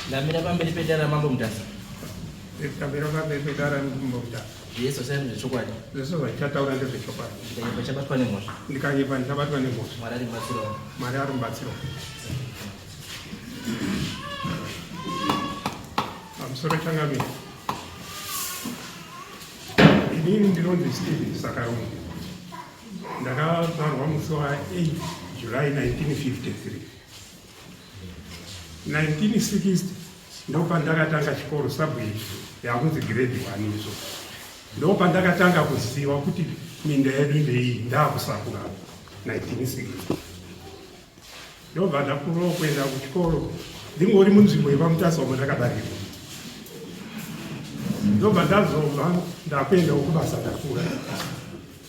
Ndamira pamberi pedare raMambo Mutasa. Ndamira pamberi pedare raMambo Mutasa. Zvese zvasai ndezvechokwadi. Zvese zvandichataura ndezvechokwadi. Ndikanyepa ndichabatwa nemhosva. Ndikanyepa ndichabatwa nemhosva. Mwari ari mubatsiro wangu. Mwari ari mubatsiro wangu. Pamusoro changamire. Inini ndinonzi Stephen Sakarungu. Ndakazvarwa musi wa 8 July 1953. 1960 ndopandakatanga chikoro sabwiri yakunzi grade 1 izvo ndopandakatanga kuziva kuti minda yedu ndeiyi ndakusakura 1960 ndobva ndakurawo kuenda kuchikoro ndingori munzvimbo yepamutasa umo ndakabarirwa ndobva ndazobva ndakuendawo kubasa ndakura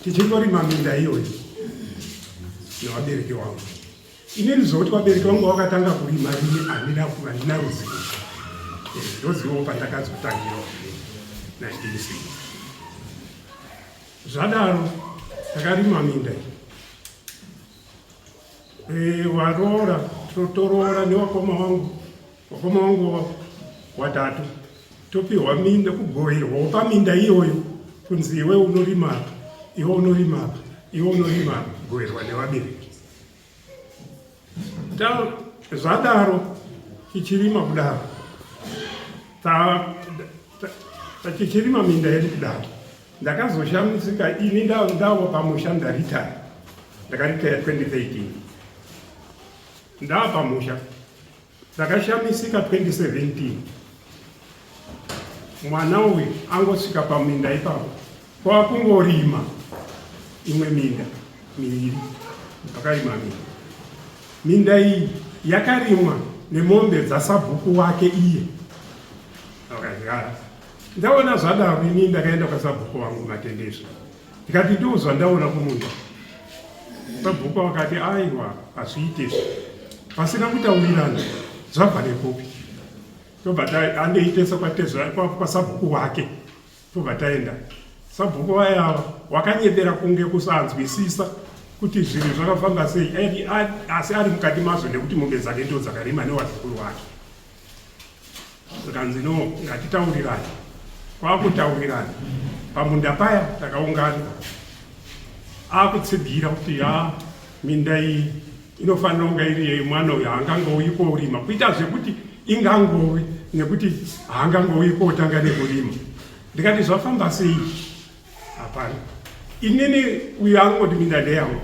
tichingorima minda iyoyi nevabereki wangu Inini zvokuti vabereki vangu vakatanga kurima rini handina handina ruzivo. Eh, ndozivawo pandakazotangira 1960. Zvadaro takarima minda iyi. Eh, waroora toroora newakoma wangu wakoma wangu watatu topiwa minda kugoverwawo paminda iyoyo kunzi iwe unorima apa iwe unorima apa iwe unorima apa kugoverwa nevabereki Zvadaro tichirima kudaro tichirima minda yedu kudaro ndakazoshamisika ini ndavo pamusha ndaritaya ndakaritaya 2013 ndava pamusha Ndakashamisika 2017 mwana uyu angosvika paminda ipapo kwakungorima imwe minda miviri akarima minda minda iyi yakarimwa nemombe dzasabhuku wake iye akadyara ndaona zvadaro ini ndakaenda kwasabhuku wangu matendezvo ndikati ndoo zvandaona kumunda sabhuku wakati aiwa hazviite izvi pasina kutaurirana zvabva nekupi tobva andoitesa kwasabhuku wake tobva taenda sabhuku vayava wakanyebera kunge kusanzwisisa kuti zvinhu zvakafamba sei asi ari mukati mazvo nekuti mombe dzake ndo dzakarima newazukuru wake Zvikanzi no ngatitaurirane. Kwakutaurirana pamunda paya takaungana akutsigira kuti ya minda iyi inofanira kunga iri yemwana uyu haangangouyi kourima kuita zvekuti ingangovi nekuti haangangouyi kotanga nekurima ndikati zvafamba sei hapana inini uyu angoti minda ndeyangu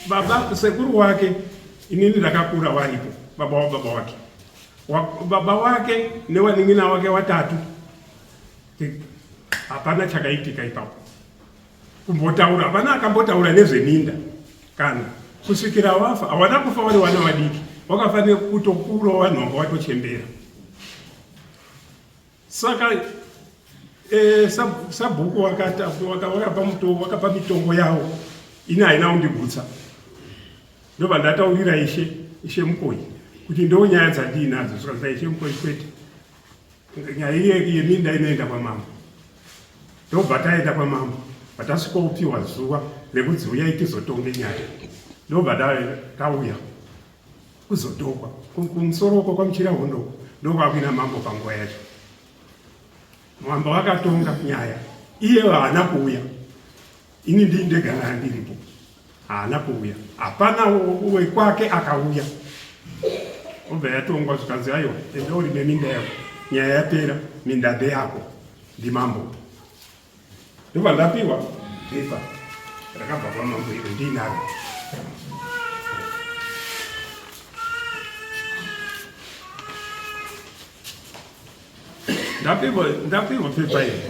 Baba sekuru wake inini ndakakura waripo baba wababa wake wa, baba wake newanin'ina wake watatu hapana chakaitika ipapo kumbotaura hapana akambotaura nezveminda kana kusvikira wafa hawana kufa wari wana vadiki wakafanira kutokura vanhu vanga watochembera Saka eh, sabhuku wakapa mitongo yawo ini haina kundigutsa ndobva ndataurira ishe ishe mukoyi kuti ndo nyaya dzandiinadzo zvikanzi ishe mukoyi kwete nyaya iye yeminda inoenda kwamambo ndobva taenda kwamambo vatasvikopiwa zuva rekunzi uyai tizotonge nyaya ndobva tauya kuzotokwa kumusoro uko kwamuchira hondo uko ndokwakuina mambo panguva yacho mambo akatonga nyaya iye haana kuuya ini ndii ndega ndandiripo haana kuuya hapana wekwake akauya obva yatongwa zvikanzi aiwa enda urime minda yako nyaya yapera minda ndeyako ndimambo Ndobva ndapiwa pepa rakabva kwamambo iro ndiinaro. Ndapiwa ndapiwa pepa iri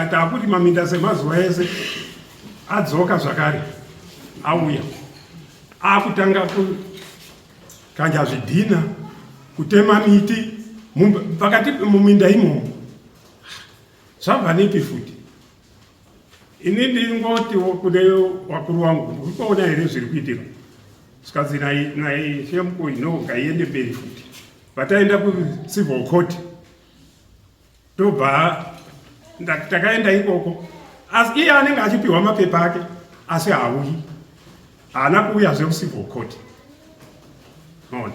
ndakuti maminda semazuva ese adzoka zvakare auya akutanga kukanja zvidhina kutema miti pakati muminda imomo Zvabva nepi futi? Ini ndingotiwo kune wakuru wangu muri kuona here zviri kuitika? Zvikanzi naishe mukuru no ngaiende mberi futi. Vataenda kucivil court tobva takaenda ikoko asi iye anenge achipiwa mapepa ake asi hauyi haana kuuyazve kucivil court. Maona?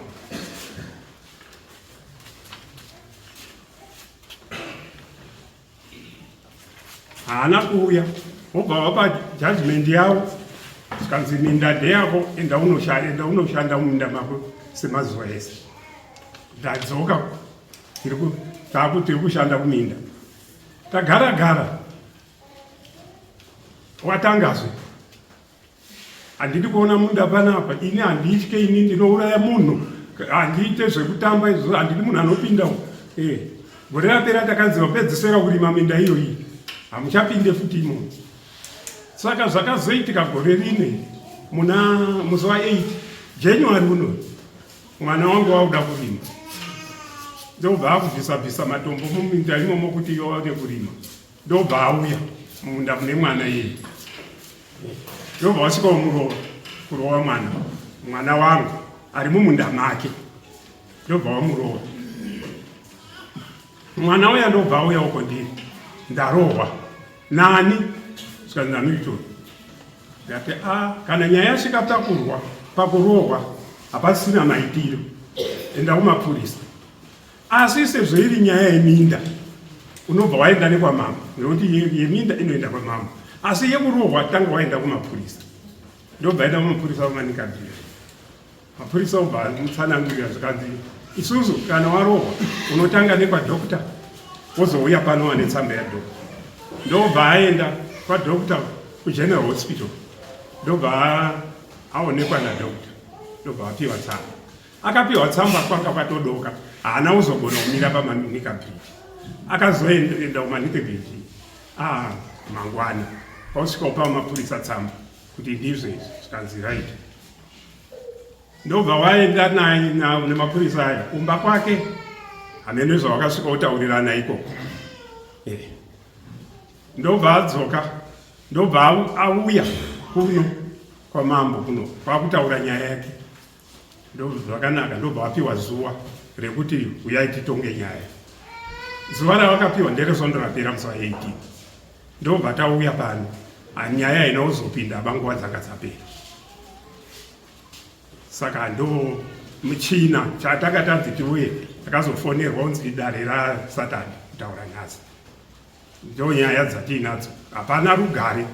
Haana kuuya, vobva vapa judgment yavo, zvikanzi minda ndeyako, enda unoshanda, enda unoshanda muminda mako semazuva ese. Ndadzoka, tiri kushanda kuminda, tagara gara, watangazve handidi kuona munda panapa ini handitye ini ndinouraya munhu handiite zvekutamba izvo handidi munhu anopinda eh, gore rapera takanzi vapedzisera kurima minda iyoyi hamuchapinde futi imomo saka zvakazoitika gore rine muna musi wa 8 january uno mwana wangu wauda kurima ndobva akubvisa bvisa matombo muminda imomo kuti iwane kurima ndobva auya mumunda mune mwana iyeye ndobva wasvika womurova kurova mwana mwana wangu ari mumunda make ndobva wamurova mwana uya ndobva auya uko ndiri ndarohwa nani zvikanzi nanoitori ndati a ah, kana nyaya yasvika pakurwa pakurohwa hapasina maitiro enda kumapurisa Asi sezvo iri nyaya yeminda unobva waenda nekwamambo nekuti yeminda inoenda kwamambo asi yekurohwa tanga waenda kumapurisa ndobva enda kumapurisa vamanika bhiya mapurisa obva amutsanangurira zvikanzi isusu kana warohwa unotanga nekwadokta wozouya pano wane tsamba yadokta ndobva aenda kwadokta kugeneral hospital ndobva aonekwa nadokta ndobva apiwa tsamba Akapiwa tsamba kwanga kwatodoka, haana kuzogona kumira paManika Bridge. Akazoenda kuManika Bridge ah, mangwana kwakusvika kupa mapurisa tsamba kuti ndizvo izvi, zvikanzi right. Ndobva waenda naye nemapurisa aya kumba kwake, hameno zvawakasvika kutaurirana ikoko. Eh. Ndobva adzoka, ndobva auya kuno kwamambo kuno kwakutaura nyaya yake. Ndozvakanaka, ndobva vapiwa zuva rekuti uyai titonge nyaya. Zuva ravakapiwa nderesondo rapera musi wa 18. Ndobva tauya pano, nyaya haina kuzopinda banguva dzanga dzapera. Saka ndo muchina chatanga tanzi tiuye, takazofonerwa kunzi dare rasatani kutaura nhasi. Ndo nyaya dzatiinadzo, hapana rugare.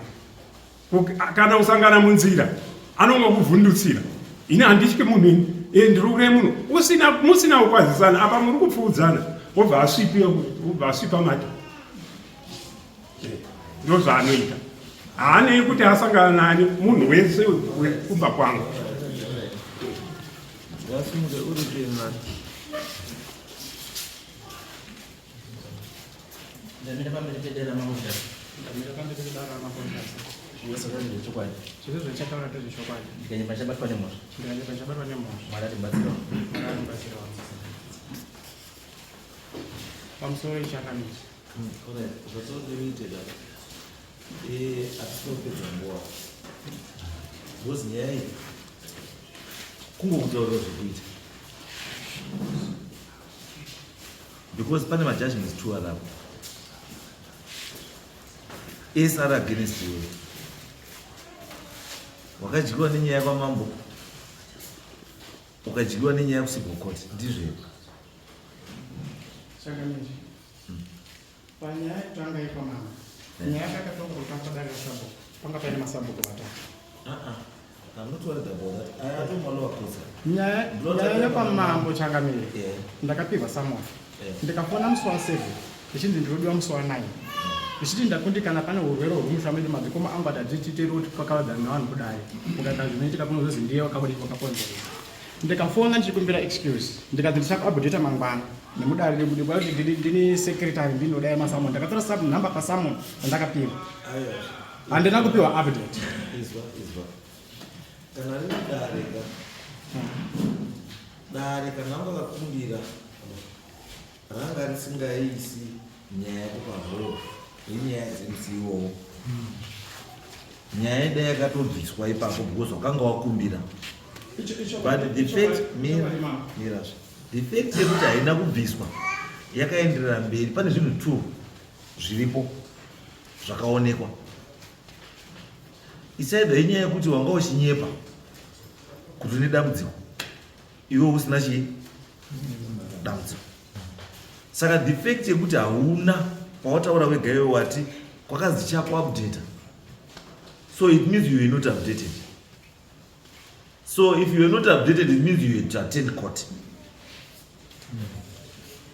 Kana kusangana munzira anongokuvhundutsira, ini handityi munhu ini, e ndiri kureva munhu usina musina kukwazisana apa muri kupfuudzana, wobva asvipa wobva asvipa mate. Eh, ndozvaanoita, haanei kuti asangana nani, munhu wese wekumba kwangu. Ndamira pamberi pedare ramambo Mutasa. Ndamira pamberi pedare ramambo Mutasa. Zvese ndezvechokwadi. Zvese zvandichataura ndezvechokwadi. Ndikanyepa ndichabatwa nemhosva. Ndikanyepa ndichabatwa nemhosva. Mwari atibatsirawo. Mwari atibatsirawo. Pamusoro ichakamisa. Alright, zvatinoita dada. Eh, atisopedza nguva. Because nyaya iyi kungokutaurira zvekuita. Because pane majudgments two arapo ese ari against iwe wakadyiwa nenyaya kwamambo ukadyiwa nenyaya kucivil court ndizvo here Changamire. Panyaya yekutanga yekwamambo, nyaya yakatongwa kutanga padare rasabhuku, panga paine masabhuku vatatu. Uh-uh. I'm not worried about that. I don't want to court. Nyaya nyaya yekwamambo changamire, Yeah. ndakapihwa summons. Yeah. Ndikafona musi wa 7 ndichinzi ndinodiwa musi wa 9. Ndichiti ndakundikana pane urwere hwemusha medu madzikoma angu adadzititeri kuti kwakavadzana nevanhu kudai. Mukaita zvinoitika kunozozi ndiye wakabudi wakakonzeresa. Ndikafona ndichikumbira excuse ndikati ndichakuupdata mangwana nemudare nekuti ndini secretary ndinodaya masamon ndakatora sub number pasamon andakapiwa handina kupiwa update. Izwa izwa kana riri dare ka dare kana vanga vakumbira ranga risingaisi nyaya yako pahoro yenyaya dzemusi iwowo nyaya yeda yakatobviswa ipapo because wakanga wakumbira but the fact mirazve the fact yekuti haina kubviswa yakaenderera mberi pane zvinhu two zviripo zvakaonekwa isaidha inyaya yekuti wanga uchinyepa kuti une dambudziko iwe usina chii dambudziko saka the fact yekuti hauna pawataura wega iwe wati Kwakanzi chakuupdata. So it means you were not updated. So if you were not updated, it means you had to attend court.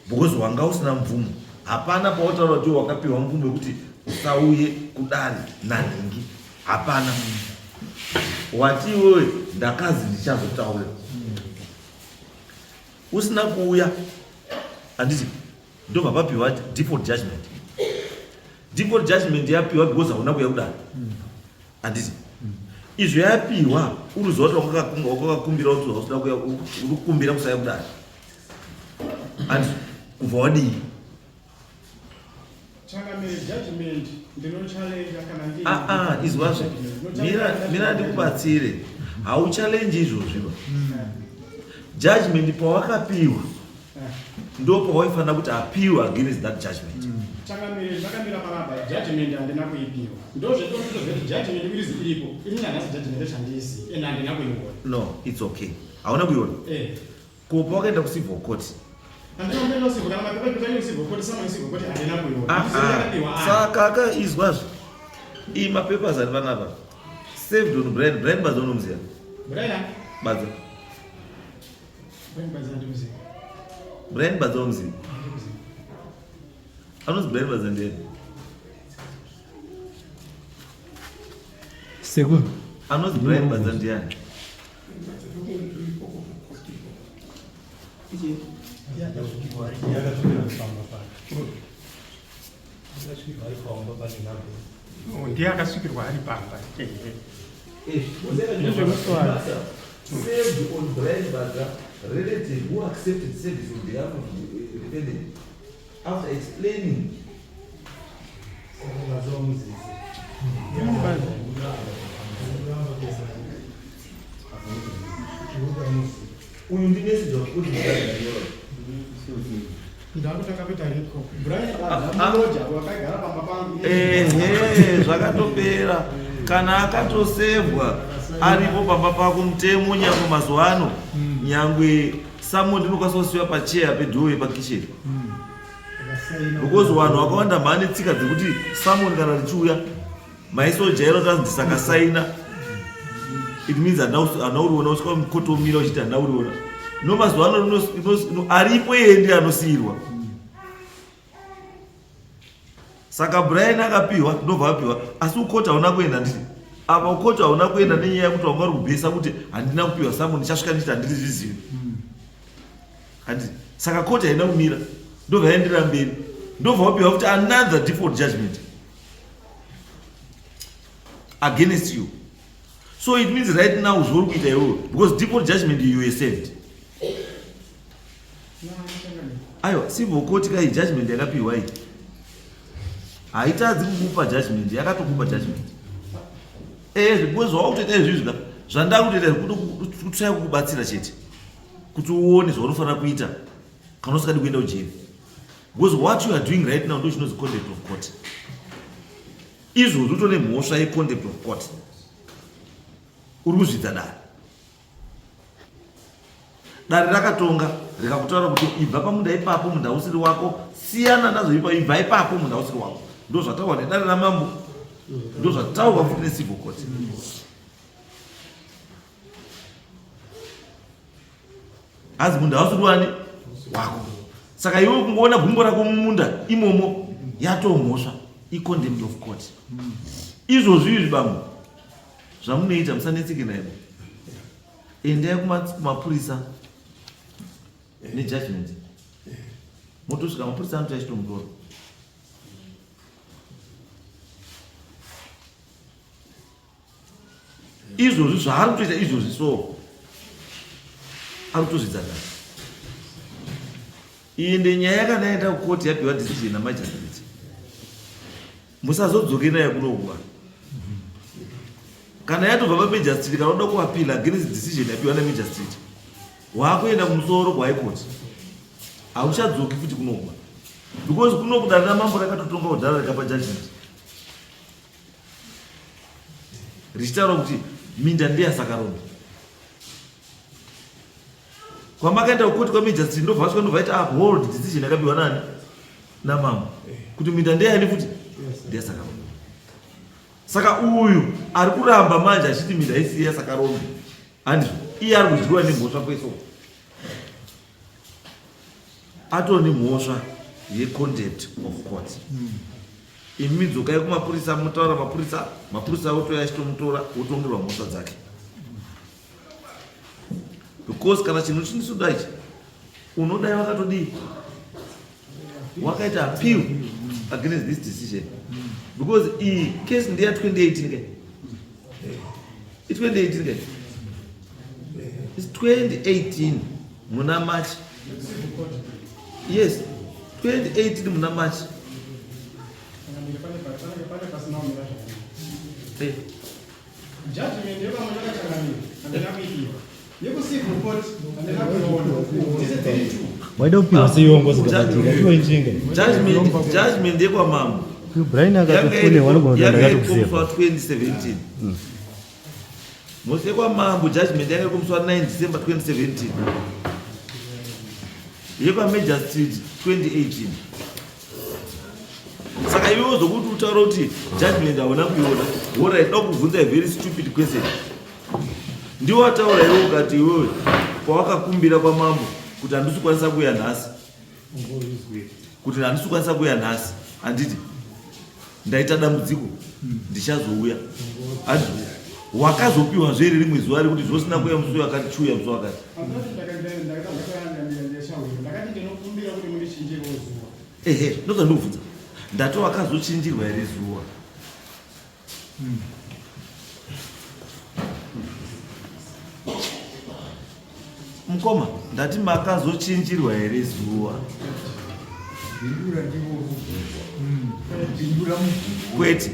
Because wanga usina mvumo. Hapana pautaura kuti wakapiwa mvumo yekuti usauye kudare nanhingi. Hapana. Wati iwewe ndakazi ndichazotaura. Usina kuuya. Handiti ndobva papiwa default judgment. Default judgment yapiwa because hauna kuuya kudare. Handiti izvo yapiwa uri zuva kuti wakakumbira kuti hausida kuya uri kukumbira kusaya kudare handi kubva wadii? Ah, ah, izwazve mira ndikubatsire. Hauchallenge izvozvi ba. Judgment pawakapiwa ndo pawaifanira kuti appeal against that judgment. Changamire, zvakamira panapa, judgment handina kuipiwa. Ndozvetozveti judgment irizi iripo. Ini nanhasi judgment chandiisi ende handina kuiona. No, it's okay. Hauna kuiona. Eh. Ko pawakaenda kucivil court? Handina kuenda kucivil, kana mapepa ekuti civil court, sama civil court handina kuiona. Ah, ah. Saka akaizwazve iyi mapapers ari panapa saved on Brian. Brian Badza unomuziva? Brian? Badza. Brian Badza ndimuziva. Brian Badza unomuziva? Anonzi Brian Badza ndiani? Sekuru. Anonzi Brian Badza ndiani? Oh, ndiye akasvikirwa ari pamba. Saved on Brian Badza, relative who accepted service on behalf of the defendant after explaining. Uyu ndi message wakuti Ndakutanga kuita riko. Brian Badza muroja wakagara pamba pangu. Ehe, zvakatopera. Kana akatosevhwa aripo pamba pako, mutemo nyangwe mazuva ano, nyangwe summon ndinokwanisa kusiwa pacheya pedoor yepakitchen, because vanhu vakawanda mhane tsika dzekuti summon kana richiuya maisojaira kuti anzi ndisakasaina, it means handina uriona. Usvika mukotomira uchiti handina uriona. No, mazuva ano aripo iye ndiye anosiyirwa. Saka Brian akapiwa, ndobva apiwa, asi ukoti hauna kuenda. Nditi apa ukoti hauna kuenda nenyaya yekuti wanga uri kubhesa kuti handina kupiwa summon, ndichasvika ndichiti handiri zvizivi, handiti? Saka koti haina kumira, ndobva yaenderera mberi, ndobva wapiwa kuti another default judgment against you. So it means right now zvauri kuita iwewe, because default judgment, you were served. Aiwa, civil court kai judgment yakapiwa iyi haitadzi kukupa judgment, yakatokupa judgment. Because zvawakutoita izvizvi ka, zvandava kutoita kutsvaya kukubatsira chete kuti uone zvaunofanira kuita kana usingadi kuenda kujeri, because what you are doing right now ndo chinonzi contempt of court. Izvozvo utone mhosva yecontempt of court, uri kuzvidza dare. Dare rakatonga rikakutaura kuti ibva pamunda ipapo, munda usiri wako, siyana nazvo ipa, ibva ipapo, munda usiri wako. Ndo zvataurwa nedare ramambo, ndo zvataurwa futi necivil court. Hanzi munda hausiri wani wako. Saka iwe kungoona gumbo rako mumunda imomo yatomhosva, icontempt of court. Izvozvi izvi bambo zvamunoita, musanetseke naivo. Endai kumapurisa nejudgment, motosvika mapurisa anoto achitomutora. Izvozvi zvaari kutoita izvozvi, so ari kutozvidza dare. Iyi ndenyaya yakanaenda kukoti, yapiwa decision namagistrate, musazodzoke nayo kunokuva. Kana yatobva pamagistrate, kana uda kuappeal against decision yapiwa namagistrate, waakuenda kumusoro kuhigh court, hauchadzoki futi kunokuva, because kunoku dare ramambo rakatotonga kudhara, rikapa judgment richitaura kuti minda ndeyaSakarombe. Kwamakaenda kukoti kwamagistrate, ndobva vasvika, ndobva vaita uphold decision yakapiwa nani? Namambo, kuti minda ndeyani futi? NdeyaSakarombe. Saka uyu ari kuramba manje achiti minda isiya Sakarombe, handizvo? Iye ari kudyiwa nemhosva kwese uko, atoo nemhosva yecontempt of court. Imi dzokai kumapurisa motaura mapurisa, mapurisa otoya achitomutora wotongerwa mhosva dzake, because kana chinhu chinisoda ichi unodai wakatodii wakaita appeal against this decision, because iyi case ndeya 2018 ke, i2018 ke, it's 2018 muna March. Yes, 2018 muna March. Pane pasina kumira zvakanaka. Judgment yevamwe yakachangamira handina kuipiwa, yekucivil court handina kuiona, dzese dziri two. Waida kupiwa seyongo zikabatika tiwe njinga. Judgment yekwamambo Brian akatofone vanogona kuti ndakatokuziva. Yakaikomuswa 2017. Musi yekwamambo judgment yanga ikomuswa 9 December 2017, yekwaMajor Street 2018. Saka iwewo zokuti utaura kuti judgment hauna kuiona, alright, da kubvunza a very stupid question. Ndiwo wataura iwe ukati iwewe pawakakumbira kwamambo kuti handisi kukwanisa kuuya nhasi, kuti handisi kukwanisa kuuya nhasi, handiti, ndaita dambudziko, ndichazouya, handiti? Wakazopiwa zve rimwe zuva rekuti zvosina kuuya musi uyu akati, chiuya musi wakati? Handinoti ndakati ndinokumbira kuti mundichinjirewo zuva. Ehe, ndozvandikubvunza, ndati wakazochinjirwa here zuva? Mukoma, ndati makazochinjirwa here zuva? Pindura ndiwo. Pindura mubvunzo. Kwete.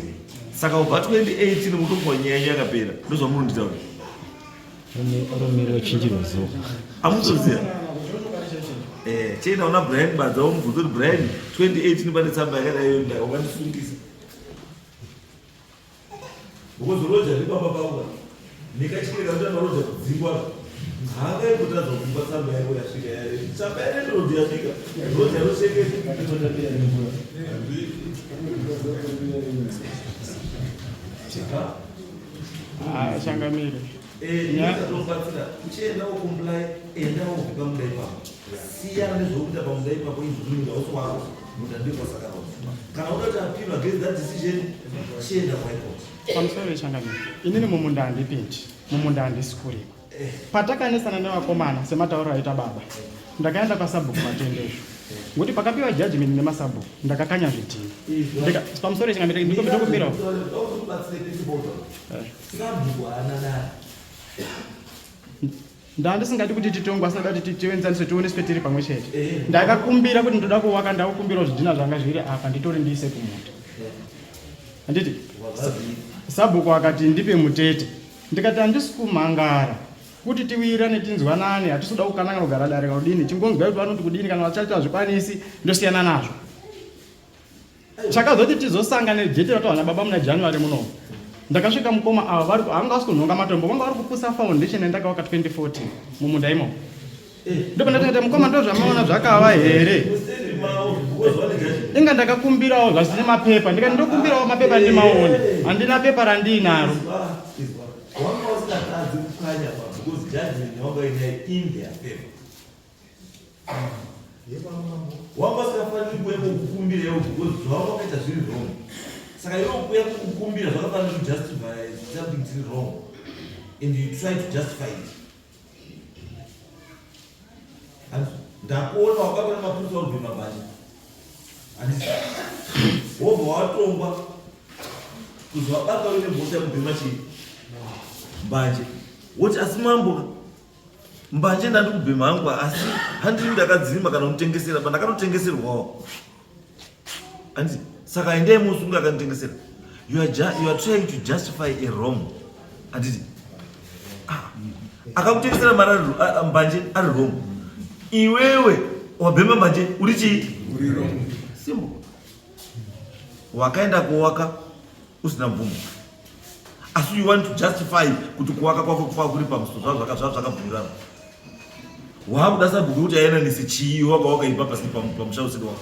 Saka kubva 2018 mutongo nyaya yakapera, ndozvamunonditaura? Aromiri wachinjirwa zuva. Amutoziva. Chienda una Brian Badza womubvunza kuti Brian, 2018 pane tsamba yakadai, ndakawandisungisa because roja ndibaba pako nekachikereka kuti amaroja kudzingwa haangaingotadza kupa tsamba yako yasvika, tsamba yarendorodhi yasvika, roja rochengeta. Ah, changamire. Tobatsira uchienda wocomply, enda wobve pamunda ipapo, siyana nezvokuita pamunda ipapo. Izvozvo hausi wako munda, ndekwasakaroa. Kana uda kuti appeal against that decision, chienda kuHigh Court. Pamusoro wechangamire, inini mumunda handipindi, mumunda handisi kurima. Patakanesana nevakomana sematauriro aita baba, ndakaenda kwasabhuku Matendezvo, ngokuti pakapiwa judgment nemasabhuku ndakakanya zvidhina. Pamusoro wechangamire, ndikumbirawo. Batsire principal, sabhuku haana dare. Ndandisingadi kuti titongwe, asingada kuti tienzaniswe, tioneswe tiri pamwe chete. Ndakakumbira kuti ndoda kuvaka, ndakukumbirawo zvidhina zvanga zviri apa nditore ndiise kumunda, handiti? Sabhuku akati ndipe mutete, ndikati handisi kumhangara kuti tiwirirane, tinzwanane, hatisi kuda kukananga kugara dare kana kudini, chingonzwai kuti vanoti kudini. Kana vachati hazvikwanisi, ndosiyana nazvo. Chakazoti tizosangane jeti rataura nababa muna January munomu, ndakasvika mukoma ava vari havanga vasi kunhonga matombo, vanga vari kupusa foundation yandakavaka 2014 mumunda imomo. Ndopandakati, mukoma, ndo zvamaona zvakava here? Inga ndakakumbirawo zvasine mapepa, ndikati ndokumbirawo mapepa ndimaone, handina pepa randiinaro. Wanga usingatadzi kukanya pa because judgment yawanga inayo in their favor. Wanga usingafaniri kuuya kukukumbira iwo because zvawanga wakaita zviri wrong. Saka iwe kuuya kukukumbira zvakafanira kujustify something chiri wrong and you try to justify it. Ndakuona wakabona mapurisa uribhema mbanje, handiti? Wobva watongwa kuzi wabata uine mhosva yekubhema chii, mbanje. Woti asi mambo, mbanje ndandi kubhema hangu, asi handini ndakadzima kana kutengesera, pandakatotengeserwawo, handiti? Saka endai musunga akanditengesera. You are trying to justify a wrong, handiti? Ah, akakutengesera mari mbanje ari wrong, iwewe wabhema mbanje uri chii? Simple. Wakaenda kuwaka usina mvumo, asi you want to justify kuti kuwaka kwako kwava kuri pamusoro, zvazvakabvumirana. Waakuda sabhuku kuti ayananise chii? Waka wakaipa pasi pamusha usiri wako.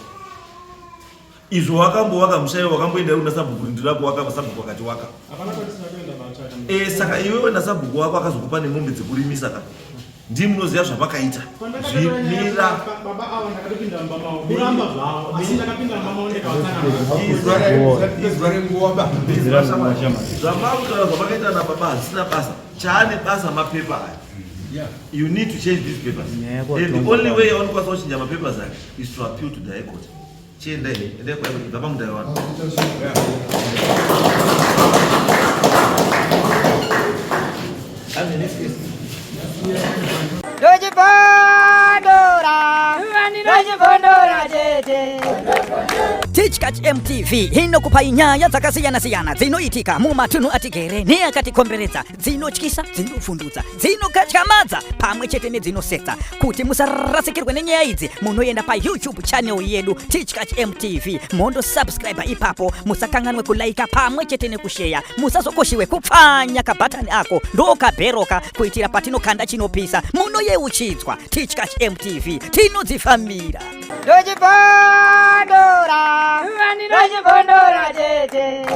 Izvo wakambowaka musha iwe wakamboenda kuna sabhuku kuti ndinoda kuwaka sabhuku akati waka. Hapana kwatisina kuenda batsvaka. E, saka iwewe nasabhuku wako akazokupa nemombe dzekurimisa ka ndii munoziva zvamakaita zvimira Baba ava ndakatopinda mumba mavo. Kuramba zvavo. Asi ndakapinda mumba mavo ndikavatsanangura. Izwa renguva ba. Zvamakutaura zvamakaita nababa hazvisina basa. Chaane basa mapepa aya. You need to change these papers. And the only way yaunokwanisa kuchinja mapapers aya is to appeal to the high court. Chiendai, endai kwa ibva pamunda wevanhu. And the next case. Ndochibondora, ndochibondora chete. Tichkach MTV inokupai nyaya dzakasiyana-siyana dzinoitika mumatunhu atigere neakatikomberedza, dzinotyisa, dzinovhundutsa, dzinokatyamadza pamwe chete nedzinosetsa. Kuti musarasikirwe nenyaya idzi, munoenda paYouTube channel yedu Tichkach MTV mondosubscribe ipapo. Musakanganwe kulaika pamwe chete nekusheya. Musazokoshiwe kupfanya kabhatani ako ndokabheroka kuitira patinokanda chinopisa munoyeuchidzwa. Tichkach MTV tinodzifambira. Ndochibondora, ndochibondora chete.